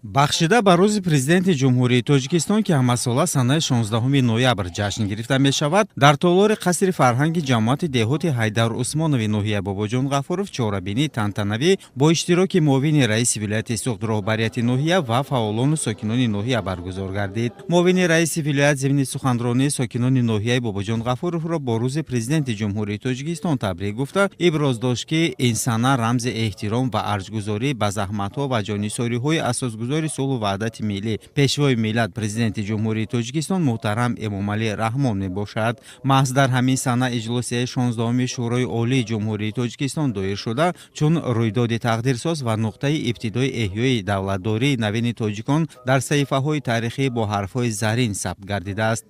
Бахшида ба Рӯзи Президенти Ҷумҳурии Тоҷикистон, ки ҳамасола санаи 16 ноябр ҷашн гирифта мешавад, дар толори қасри фарҳанги ҷамоати деҳоти Ҳайдар Усмонови ноҳияи Бобоҷон Ғафуров чорабинии тантанавӣ бо иштироки муовини раиси вилояти Суғд, роҳбарияти ноҳия ва фаъолону сокинони ноҳия баргузор гардид. Муовини раиси вилоят зимни суханронӣ сокинони ноҳияи Бобоҷон Ғафуровро бо Рӯзи Президенти Ҷумҳурии Тоҷикистон табрик гуфта, иброз дошт, ки ин сана рамзи эҳтиром ва арҷгузорӣ ба заҳматҳо ва ҷоннисориҳои асосгузори сулҳу ваҳдати миллӣ, Пешвои миллат, Президенти Ҷумҳурии Тоҷикистон муҳтарам Эмомалӣ Раҳмон мебошад. Маҳз дар ҳамин сана иҷлосияи 16-уми Шӯрои Олии Ҷумҳурии Тоҷикистон доир шуда, чун рӯйдоди тақдирсоз ва нуқтаи ибтидои эҳёи давлатдории навини тоҷикон дар саҳифаҳои таърихӣ бо ҳарфҳои зарин сабт гардидааст.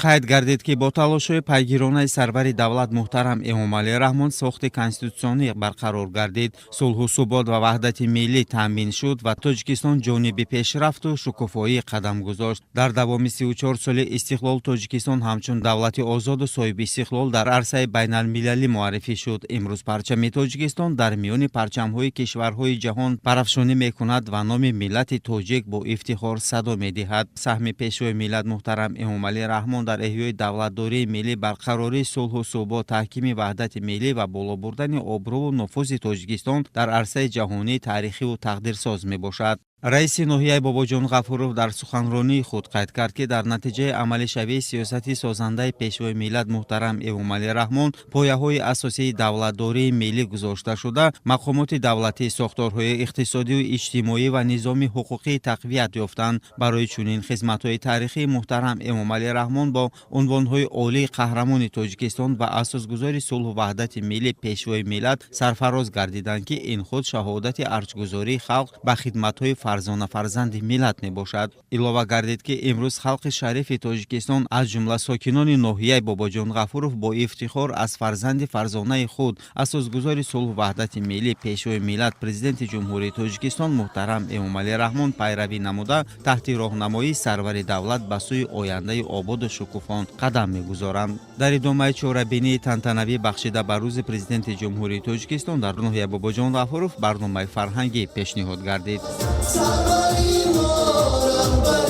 Қайд гардид, ки бо талошҳои пайгиронаи сарвари давлат муҳтарам Эмомалӣ Раҳмон сохти конститутсионӣ барқарор гардид, сулҳу субот ва ваҳдати миллӣ таъмин шуд ва Тоҷикистон ҷониби пешрафту шукуфоӣ қадам гузошт. Дар давоми 34 соли истиқлол Тоҷикистон ҳамчун давлати озоду соҳибистиқлол дар арсаи байналмилалӣ муаррифӣ шуд. Имрӯз парчами Тоҷикистон дар миёни парчамҳои кишварҳои ҷаҳон парафшонӣ мекунад ва номи миллати тоҷик бо ифтихор садо медиҳад. Саҳми Пешвои миллат муҳтарам Эмомалӣ Раҳмон дар эҳёи давлатдории миллӣ, барқарории сулҳу субот, таҳкими ваҳдати миллӣ ва боло бурдани обрӯву нуфузи Тоҷикистон дар арсаи ҷаҳонӣ таърихиву тақдирсоз мебошад. Раиси ноҳияи Бобоҷон Ғафуров дар суханронии худ қайд кард, ки дар натиҷаи амалишавии сиёсати созандаи Пешвои миллат муҳтарам Эмомалӣ Раҳмон пояҳои асосии давлатдории миллӣ гузошта шуда, мақомоти давлатӣ, сохторҳои иқтисодию иҷтимоӣ ва низоми ҳуқуқӣ тақвият ёфтанд. Барои чунин хизматҳои таърихии муҳтарам Эмомалӣ Раҳмон бо унвонҳои олии Қаҳрамони Тоҷикистон ва Асосгузори сулҳу ваҳдати миллӣ, Пешвои миллат сарфароз гардиданд, ки ин худ шаҳодати арҷгузории халқ ба хидматҳои фарзона фарзанди миллат мебошад. Илова гардид, ки имрӯз халқи шарифи Тоҷикистон, аз ҷумла сокинони ноҳияи Бобоҷон Ғафуров, бо ифтихор аз фарзанди фарзонаи худ, асосгузори сулҳу ваҳдати миллӣ, Пешвои миллат, Президенти Ҷумҳурии Тоҷикистон муҳтарам Эмомалӣ Раҳмон пайравӣ намуда, таҳти роҳнамоии сарвари давлат ба сӯи ояндаи ободу шукуфон қадам мегузоранд. Дар идомаи чорабинии тантанавӣ, бахшида ба Рӯзи Президенти Ҷумҳурии Тоҷикистон, дар ноҳияи Бобоҷон Ғафуров барномаи фарҳангӣ пешниҳод гардид. Сарвари мо.